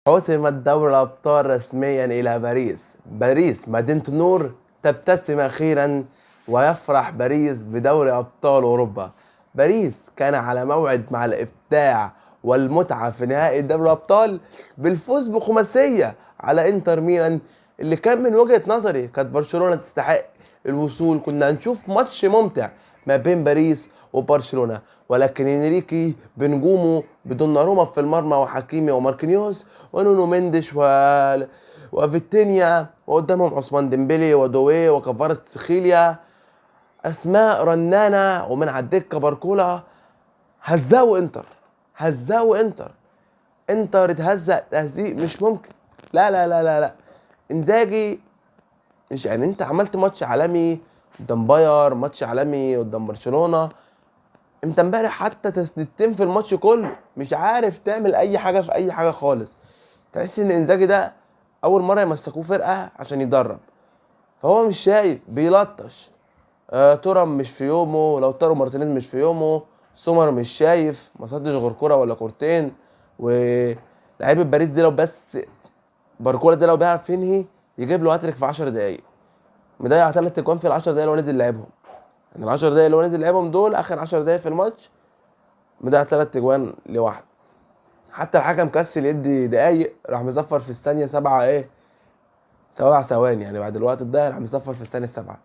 حسمت دوري الأبطال رسميا إلى باريس. باريس مدينة النور تبتسم أخيرا ويفرح باريس بدوري أبطال أوروبا. باريس كان على موعد مع الإبداع والمتعة في نهائي دوري الأبطال بالفوز بخماسية على إنتر ميلان، اللي كان من وجهة نظري كانت برشلونة تستحق الوصول. كنا هنشوف ماتش ممتع ما بين باريس وبرشلونة، ولكن انريكي بنجومه بدوناروما في المرمى وحكيمي وماركينيوس ونونو مندش وفيتينيا، وقدامهم عثمان ديمبلي ودوي وكفاراتسخيليا، اسماء رنانه، ومن على الدكة باركولا. هزقوا انتر، هزقوا انتر، انتر اتهزق تهزيق مش ممكن. لا لا لا لا لا، انزاجي مش يعني انت عملت ماتش عالمي قدام باير، ماتش عالمي قدام برشلونة، انت امبارح حتى تسديدتين في الماتش كله مش عارف تعمل اي حاجة في اي حاجة خالص. تحس ان انزاجي ده اول مرة يمسكوه فرقه عشان يدرب، فهو مش شايف، بيلطش. تورم مش في يومه، لو تارو مارتينيز مش في يومه، سومر مش شايف، ما صدش غير كورة ولا كورتين. ولاعيبه باريس دي لو بس باركولا ده لو بيعرف ينهي يجيب له هاتريك في 10 دقايق، مضيع 3 اجوان في ال 10 دقايق اللي هو نزل لعبهم. يعني ال 10 دقايق اللي هو نزل لعبهم دول اخر 10 دقايق في الماتش مضيع 3 اجوان لوحده. حتى الحكم كسل يدي دقايق، راح مصفر في الثانية 7 ايه 7 ثواني، يعني بعد الوقت الضايع راح مصفر في الثانية 7.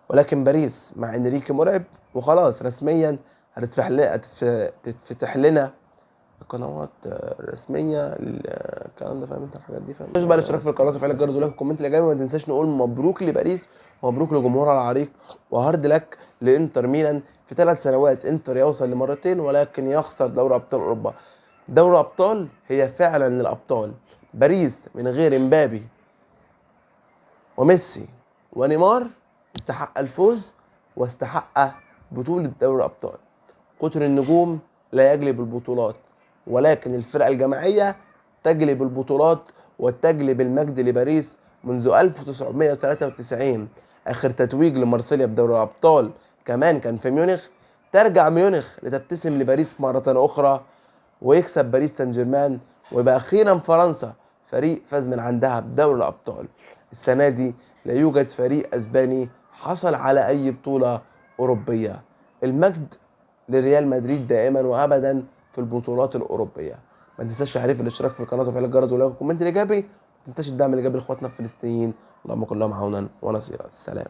ولكن باريس مع انريكي مرعب، وخلاص رسميا هتتفتح لنا القنوات الرسمية الكلام ده، فاهم انت الحاجات دي، فاهم. مش بقى الاشتراك في القناة وتفعيل الجرس و like و comment الايجابي. وما تنساش نقول مبروك لباريس ومبروك لجمهورها العريق، و hard luck لانتر ميلان. في 3 سنوات انتر يوصل لمرتين ولكن يخسر دوري ابطال اوروبا. دوري الابطال هي فعلا للابطال. باريس من غير امبابي وميسي ونيمار استحق الفوز واستحق بطولة دوري الأبطال. كتر النجوم لا يجلب البطولات، ولكن الفرقة الجماعية تجلب البطولات وتجلب المجد لباريس منذ 1993. آخر تتويج لمارسيليا بدوري الأبطال كمان كان في ميونخ. ترجع ميونخ لتبتسم لباريس مرة أخرى ويكسب باريس سان جيرمان، ويبقى أخيرا فرنسا فريق فاز من عندها بدوري الأبطال. السنة دي لا يوجد فريق أسباني حصل على أي بطولة أوروبية. المجد لريال مدريد دائما وأبدا في البطولات الأوروبية. ما تنساش تعريف الاشتراك في القناة وتفعيل الجرس و like و comment الإيجابي. ما تنساش الدعم الإيجابي لإخواتنا الفلسطينيين. اللهم كلهم عونا ونصيرا. السلام.